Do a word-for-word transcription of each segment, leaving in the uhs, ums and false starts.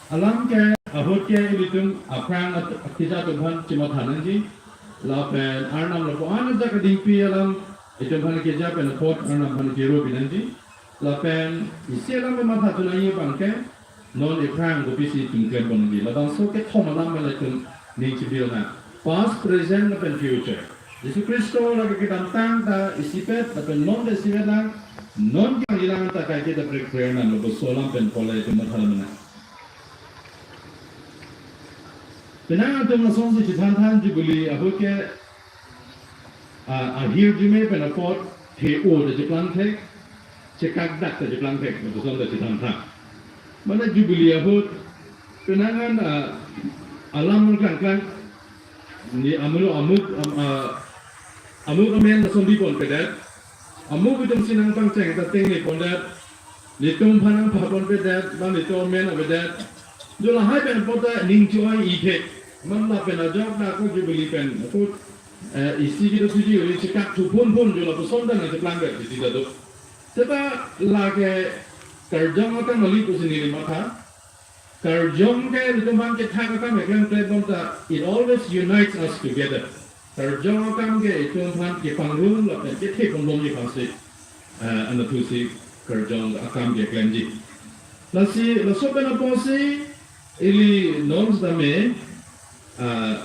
Alam ke ahut ke ilitum aphrang at-, akija atum aphan chematha nangji. Lapen Arnam lapu-an ajak adingpi alam itum aphan keja pen apot Arnam aphan kero pi nangji. Lapen isi alam matha tu nangji abang ke non ephrang kopisi itum klem pon nangji. Labangso kethom alam pen itum ning chebi nang. Past, present lapen future. Jisu Khristo lake kedamtang ta isipet lapen non ta isipet lang, non kevangjilang ta kaike ta prekpre nang, labangso alam pen pole itum matha nang. Penang atum lasonsi chethanthan Jubilee ahut ke, ah, ahirjume pen apot the-o ta cheplang thek, chekakdak ta cheplang thek, lapuson ta chethanthan. Mane Jubilee ahut penang an, ah, alam nangklangklang, ne amulo amuk, am-, ah, amuk amen lason bi ponpedet, amuk itum si nangpangcheng ta tengne pondet, netum aphan nangpha ponpedet, ba netum amen avedet. Jo lahai pen apot ta ning choi-i thek. Man lapen ajok ta ako Jubilee pen ako, eh, isi kedo thuji uri chekak thu phun phun jo lapuson ta nangcheplang vet titi ta do. Seta lake karjong akam kali pusi neli matha. Karjong ke itum aphan kethak akam keklem klem bom ta, it always unites us together. Karjong akam ke itum aphan kepangrum lapen kethe pon bomji aphansi, eh, anatthu si karjong akam keklemji. Lasi, laso pen apotsi ili non sitame, ah,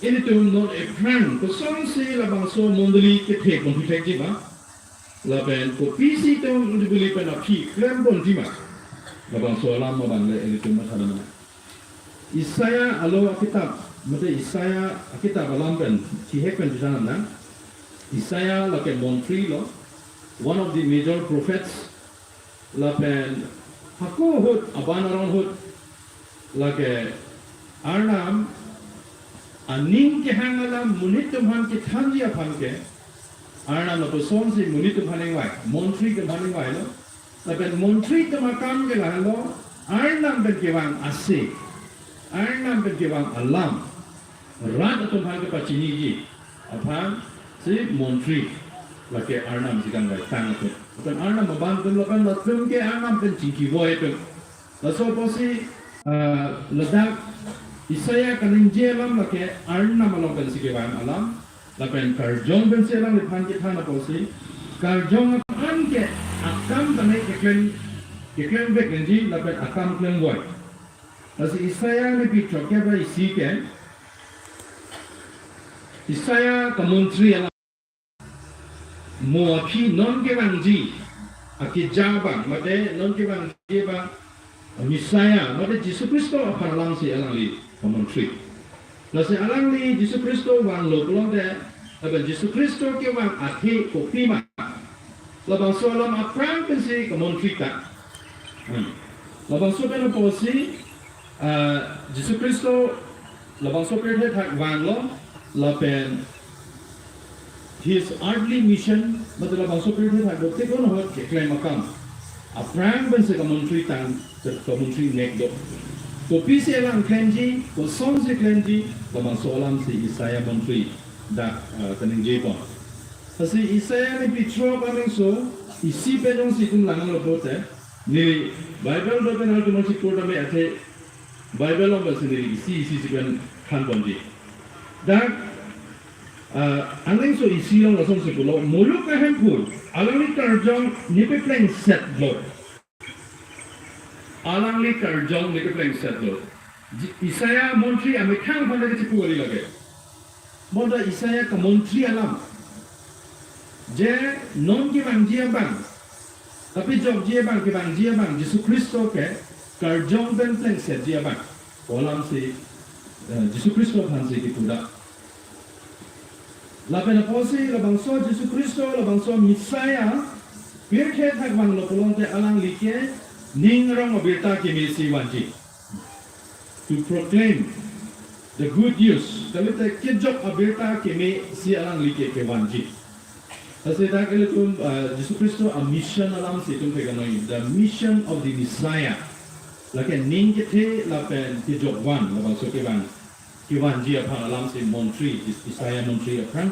ilitum non ephrang kosonsi labangso mondoli kethe pon thekji ma, lapen kopisi itum Jubilee pen aphi klem ponji ma, labangso alam abang le ilitum matha nang. Isaiah alo akitap, mate Isaiah akitap alam pen, chihek pen bisan nang. Isaiah lake montri lo, one of the major prophets, lapen hako ahut, aban arong ahut, lake Arnam aning kehang alam monit atum aphan kethanji aphan ke, Arnam lapusonsi monit atum aphan ingvai, montri atum aphan ingvailo. Lapen montri atum akam ke lahenlo, Arnam pen kevang ase, Arnam pen kevang alam, rat atum aphan kepachiniji aphansi montri, lake Arnam si kangvaitang atum. Lapen Arnam abang atum lapen latum ke Arnam pen chingkivoi atum. Laso apotsi, ah, ladak Isaiah kaningje alam lake Arnam along pensi kevang alam, lapen karjong pensi alangliphan kethan apotsi, karjong aphan ke akam tame keklem, keklem vek nangji lapen akam klemvoi. Lasi Isaiah nipi throk kep ra isi ke, Isaiah kamontri alam. Mo aphi non kevangji akija abang, mate non kevangji abang, Messiah, mate Jisu Khristo aphan alamsi alangli kamontri. Lasi alangli Jisu Khristo vanglo pulote, lapen Jisu Khristo kevang athe kopima, labangso alam aphrang pensi kamontri ta. Hmm. Labangso pen apotsi, ah, Jisu Khristo labangso pirthe thak vanglo, lapen his earthly mission, mate labangso pirthe thak dokte kono ahut keklem akam aphrang pensi kamontri tang, kamontri nek do. Kopisi alang klemji, kosonsi klemji, labangso alamsi Isaiah montri dak, ah, kaningje pon. Lasi Isaiah nipi throk aningso isi pen jongsi itum langlo pulote, neli Bible do pen altumansi pur tame athe Bible along pensi neli isi isi si pen than ponji. Dak, ah, aningso isi along lasonsi pulo, muluk ahemphu alangli karjong nepeplengsetlo. Alangli karjong nepeplengsetlo. Ji-, Isaiah montri amethang aphan le kachipu kali lake. Bonta Isaiah kamontri alam. Je non kevangji abang, kepajokji abang, kevangji abang, Jisu Khristo ke karjong pen plengsetji abang. Alamsi, eh, Jisu Khristo aphansi kipu dak. Lapen apotsi labangso Jisu Khristo, labangso Messiah, pirthe thak vanglo pulote alangli ke ning arong abirta kemesi vanji. To proclaim the good news. Kalite kejok abirta kemesi alangli ke kevanji. Lasi dak ilitum, uh, Jisu Khristo a-mission alamsi itum kekanoi, the mission of the Messiah. Lake ning kethe lapen kejok van, labangso kevang, kevanji aphan alamsi montri, Is-, Isaiah montri aphrang